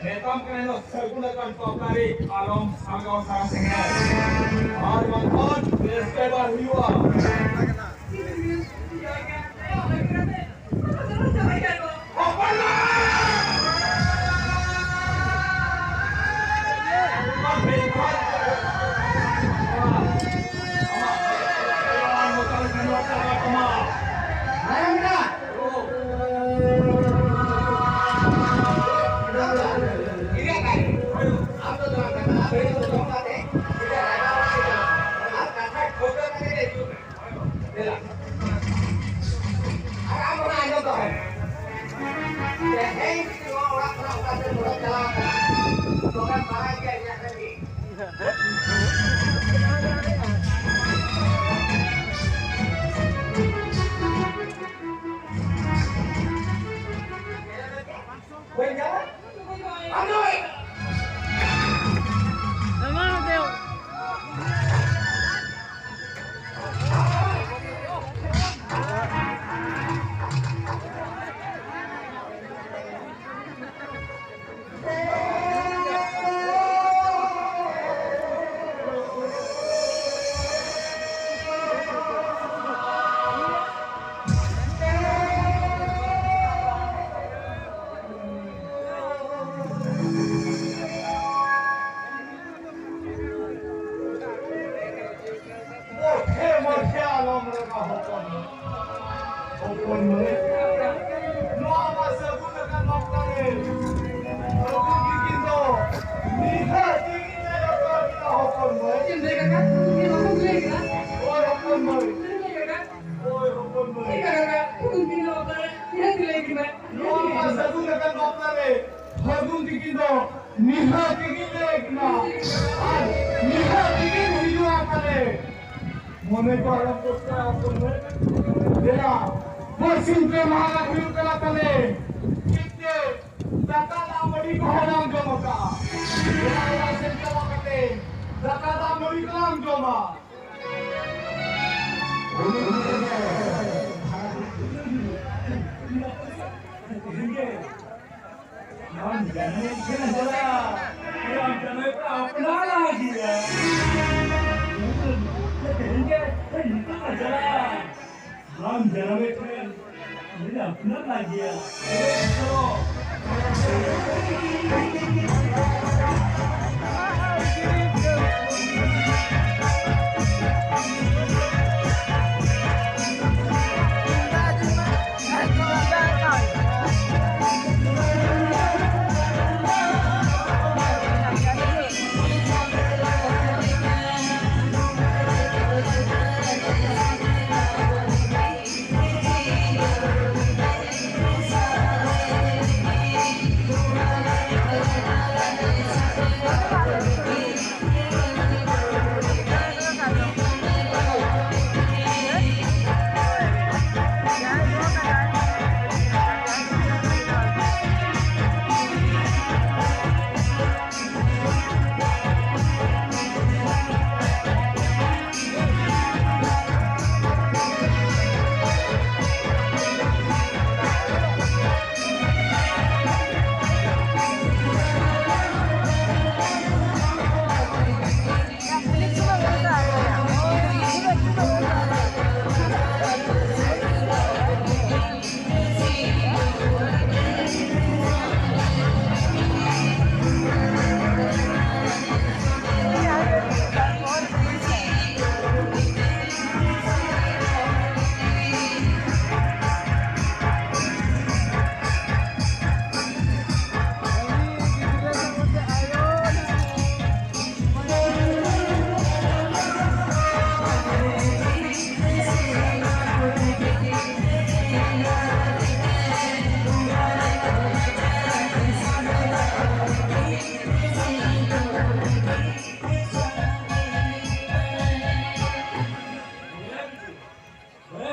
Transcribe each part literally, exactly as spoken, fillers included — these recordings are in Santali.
ᱢᱮᱛᱟᱢ ᱠᱟᱹᱱᱟᱹᱧ ᱫᱚ ᱥᱟᱹᱜᱩᱱ ᱟᱠᱟᱱ ᱵᱟᱯᱞᱟ ᱨᱮ ᱟᱞᱚᱢ ᱥᱟᱞᱜᱟᱣ ᱥᱟᱨᱟ ᱥᱮᱸᱜᱮᱞ᱾ ᱟᱨ ᱵᱟᱝᱠᱷᱟᱱ ᱵᱮᱥ ᱵᱮᱵᱟᱨ ᱦᱩᱭᱩᱜᱼᱟ᱾ ᱟᱨ ᱟᱢ ᱚᱱᱟ ᱟᱸᱡᱚᱢ ᱫᱚᱦᱚᱭ ᱢᱮ᱾ ᱛᱮᱦᱮᱧ ᱡᱩᱫᱤ ᱱᱚᱣᱟ ᱚᱲᱟᱜ ᱠᱷᱚᱱᱟᱜ ᱚᱠᱟ ᱥᱮᱫ ᱵᱚᱦᱚᱜ ᱪᱟᱞᱟᱣ ᱟᱠᱟᱱᱟ, ᱛᱚᱵᱮᱢ ᱵᱟᱲᱟᱭ ᱜᱮᱭᱟ ᱤᱧᱟᱹᱜ ᱨᱮᱸᱜᱮᱡ᱾ ᱵᱟᱹᱧ ᱧᱟᱢᱟ? ᱟᱢ ᱫᱚ ᱦᱚᱯᱚᱱ ᱢᱟᱹᱭ, ᱱᱚᱣᱟ ᱢᱟ ᱥᱟᱹᱜᱩᱱ ᱟᱠᱟᱱ ᱵᱟᱯᱞᱟ ᱨᱮ ᱟᱹᱵᱩ ᱛᱤᱠᱤᱱ ᱫᱚ ᱱᱤᱦᱟᱹᱛ ᱛᱮᱜᱮ ᱞᱮ ᱡᱚᱴᱚᱲ ᱠᱤᱱᱟ ᱦᱚᱯᱚᱱ ᱢᱟᱹᱭ᱾ ᱪᱮᱫ ᱮᱢ ᱞᱟᱹᱭ ᱠᱟᱠᱟ? ᱤᱧ ᱵᱟᱠᱚ ᱞᱟᱹᱭ ᱠᱟᱱᱟ᱾ ᱦᱳᱭ ᱦᱚᱯᱚᱱ ᱢᱟᱹᱭ᱾ ᱪᱮᱫ ᱮᱢ ᱞᱟᱹᱭ ᱠᱟᱠᱟ? ᱦᱳᱭ ᱦᱚᱯᱚᱱ ᱢᱟᱹᱭ᱾ ᱪᱮᱫ ᱮᱢ ᱞᱟᱹᱭ ᱠᱟᱠᱟ? ᱟᱹᱵᱩ ᱛᱤᱠᱤᱱ ᱫᱚ ᱵᱟᱯᱞᱟ ᱨᱮ ᱱᱤᱦᱟᱹᱛ ᱛᱮᱜᱮ ᱞᱟᱹᱭ ᱠᱤᱱᱟ᱾ ᱱᱚᱣᱟ ᱢᱟ ᱥᱟᱹᱜᱩᱱ ᱟᱠᱟᱱ ᱵᱟᱯᱞᱟ ᱨᱮ ᱯᱷᱟᱹᱜᱩᱱ ᱛᱤᱠᱤᱱ ᱫᱚ ᱱᱤᱦᱟᱹᱛ ᱜᱮ ᱞᱟᱹᱭ ᱠᱤᱱᱟ ᱟᱨ ᱱᱤᱦᱟᱹᱛ ᱜᱮ ᱦᱤᱡᱩᱜᱼᱟ ᱯᱟᱞᱮ᱾ ᱢᱚᱱᱮ ᱠᱚ ᱟᱞᱚᱢ ᱠᱚᱥᱴᱚᱭᱟ ᱦᱚᱯᱚᱱ ᱢᱟᱹᱭ᱾ ᱫᱮᱞᱟ, ᱵᱟᱨᱥᱤᱧ ᱯᱮ ᱢᱟᱦᱟ ᱜᱟᱱ ᱦᱩᱭᱩᱜ ᱠᱟᱱᱟ ᱯᱟᱞᱮ᱾ ᱴᱷᱤᱠ ᱛᱮ ᱫᱟᱠᱟ ᱫᱟᱜ ᱢᱟᱹᱰᱤ ᱠᱚᱦᱚᱸ ᱵᱟᱢ ᱡᱚᱢ ᱟᱠᱟᱫᱼᱟ᱾ ᱫᱮᱞᱟ, ᱚᱲᱟᱜ ᱥᱮᱫ ᱪᱟᱞᱟᱣ ᱠᱟᱛᱮ ᱫᱟᱠᱟ ᱫᱟᱜ ᱢᱟᱹᱰᱤ ᱠᱚ ᱵᱟᱢ ᱡᱚᱢᱟ᱾ ᱨᱟᱢ ᱡᱟᱱᱚᱭ ᱴᱷᱮᱱ ᱪᱟᱞᱟᱜ, ᱨᱟᱢ ᱡᱟᱱᱚᱭ ᱠᱚ ᱟᱯᱱᱟᱨ ᱞᱟᱹᱜᱤᱫ᱾ ᱛᱮᱦᱮᱧ ᱜᱮ ᱱᱤᱛᱚᱜ ᱮ ᱪᱟᱞᱟᱜ, ᱨᱟᱢ ᱡᱟᱱᱚᱭ ᱴᱷᱮᱱ ᱩᱱᱤ ᱫᱚ ᱟᱯᱱᱟᱨ ᱞᱟᱹᱜᱤᱫ᱾ ᱪᱚᱞᱚ᱾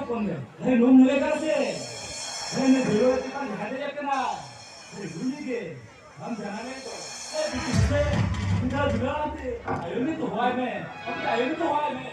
ᱦᱚᱯᱚᱱ ᱜᱮ᱾ ᱦᱮᱸ, ᱱᱩᱢ ᱧᱮᱞᱮ ᱠᱟᱱᱟ ᱥᱮ? ᱦᱮᱸ, ᱱᱩᱭ ᱵᱷᱤᱲᱣᱟᱹ ᱪᱮᱛᱟᱱ ᱡᱟᱦᱟᱸ ᱫᱮᱡ ᱟᱠᱟᱱᱟ᱾ ᱦᱮᱸ, ᱩᱱᱤ ᱜᱮ᱾ ᱵᱟᱢ ᱡᱟᱱᱟᱢᱮ ᱫᱚ᱾ ᱦᱮᱸ, ᱵᱤᱴᱤ ᱜᱤᱫᱽᱨᱟᱹ, ᱢᱤᱫ ᱫᱷᱟᱣ ᱫᱩᱞᱟᱹᱲ ᱟᱱᱛᱮ, ᱟᱭᱳ ᱢᱮ ᱛᱚ ᱦᱚᱦᱚᱣᱟᱭ ᱢᱮ᱾ ᱟᱢ ᱫᱚ ᱟᱭᱳ ᱢᱮ ᱛᱚ ᱦᱚᱦᱚᱣᱟᱭ ᱢᱮ᱾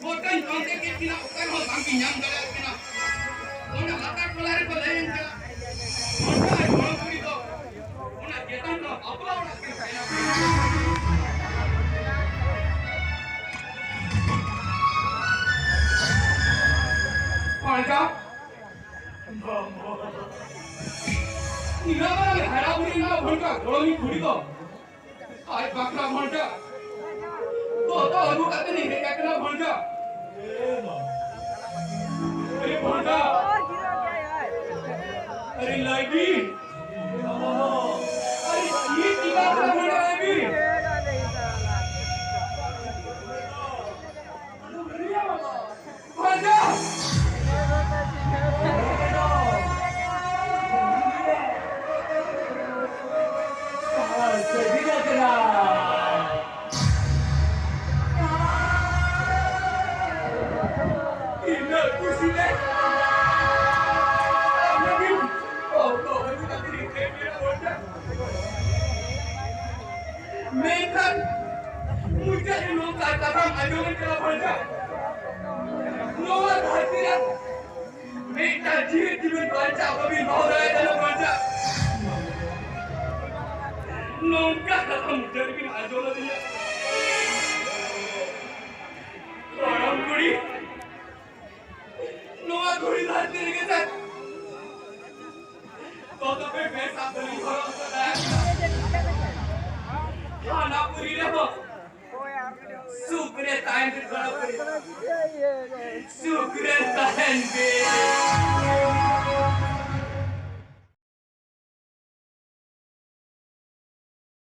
ᱜᱚᱴᱟᱧ ᱯᱟᱱᱛᱮ ᱠᱮᱫ ᱠᱤᱱᱟ, ᱚᱠᱟ ᱨᱮᱦᱚᱸ ᱵᱟᱝ ᱠᱤᱱ ᱧᱟᱢ ᱫᱟᱲᱮᱭᱟᱜ ᱠᱤᱱᱟ᱾ ᱚᱱᱟ ᱞᱟᱛᱟᱨ ᱴᱚᱞᱟ ᱨᱮᱠᱚ ᱞᱟᱹᱭᱟᱹᱧ ᱠᱟᱱᱟ, ᱜᱚᱴᱟ ᱜᱚᱲᱚ ᱠᱩᱲᱤ ᱫᱚ ᱚᱱᱟ ᱪᱮᱛᱟᱱ ᱨᱮ ᱵᱟᱯᱞᱟ ᱚᱲᱟᱜ ᱠᱤᱱ ᱛᱟᱦᱮᱱᱟ᱾ ᱯᱟᱸᱡᱟ ᱱᱤᱱᱟᱹᱜ ᱢᱟᱨᱟᱝ ᱦᱟᱨᱟ ᱵᱩᱨᱩᱭᱮᱱᱟ ᱵᱷᱚᱱᱴᱟ, ᱜᱚᱲᱚᱢᱤᱡ ᱠᱩᱲᱤ ᱫᱚ ᱟᱡ ᱵᱟᱠᱷᱨᱟ ᱵᱷᱚᱱᱴᱟ᱾ ᱫᱚᱛᱚ ᱟᱹᱜᱩ ᱠᱟᱛᱮ ᱤᱧ ᱦᱮᱡ ᱟᱠᱟᱱᱟ ᱵᱷᱚᱱᱴᱟ᱾ ᱟᱨᱮ ᱵᱷᱚᱱᱴᱟ, ᱟᱨᱮ ᱞᱟᱹᱭ ᱵᱤᱱ᱾ ᱟᱨᱮ ᱪᱮᱫ ᱪᱤᱠᱟᱹ ᱠᱟᱱᱟ ᱵᱷᱚᱱᱴᱟ, ᱞᱟᱹᱭ ᱵᱤᱱ᱾ ᱵᱷᱚᱱᱴᱟ! ᱤᱱᱟᱹᱜ ᱠᱩᱥᱤ ᱨᱮ ᱟᱢ ᱞᱟᱹᱜᱤᱫ ᱚᱠᱛᱚ ᱟᱹᱜᱩ ᱠᱟᱛᱮ ᱤᱧ ᱴᱷᱮᱱ ᱢᱮᱱᱟᱜ ᱵᱷᱚᱱᱴᱟ᱾ ᱢᱮᱱᱠᱷᱟᱱ ᱢᱩᱪᱟᱹᱫ ᱨᱮ ᱱᱚᱝᱠᱟ ᱠᱟᱛᱷᱟᱢ ᱟᱸᱡᱚᱢᱮᱫ ᱠᱟᱱᱟ ᱵᱷᱚᱱᱴᱟ᱾ ᱱᱚᱣᱟ ᱫᱷᱟᱹᱨᱛᱤ ᱨᱮ ᱢᱤᱫᱴᱟᱝ ᱡᱤᱣᱤ ᱡᱤᱣᱤ ᱵᱟᱧᱪᱟᱣ ᱵᱟᱹᱵᱤᱱ ᱫᱚᱦᱚ ᱫᱟᱲᱮᱭᱟᱜ ᱠᱟᱱᱟ ᱵᱷᱚᱱᱴᱟ᱾ ᱱᱚᱝᱠᱟ ᱠᱟᱛᱷᱟ ᱢᱩᱪᱟᱹᱫ ᱨᱮᱵᱤᱱ ᱟᱸᱡᱚᱢ ᱟᱹᱫᱤᱧᱟ᱾ ᱜᱚᱲᱚᱢ ᱠᱩᱲᱤ, ᱱᱚᱣᱟ ᱫᱷᱩᱲᱤ ᱫᱷᱟᱹᱨᱛᱤ ᱥᱩᱠ ᱨᱮ ᱛᱟᱦᱮᱱ ᱯᱮ᱾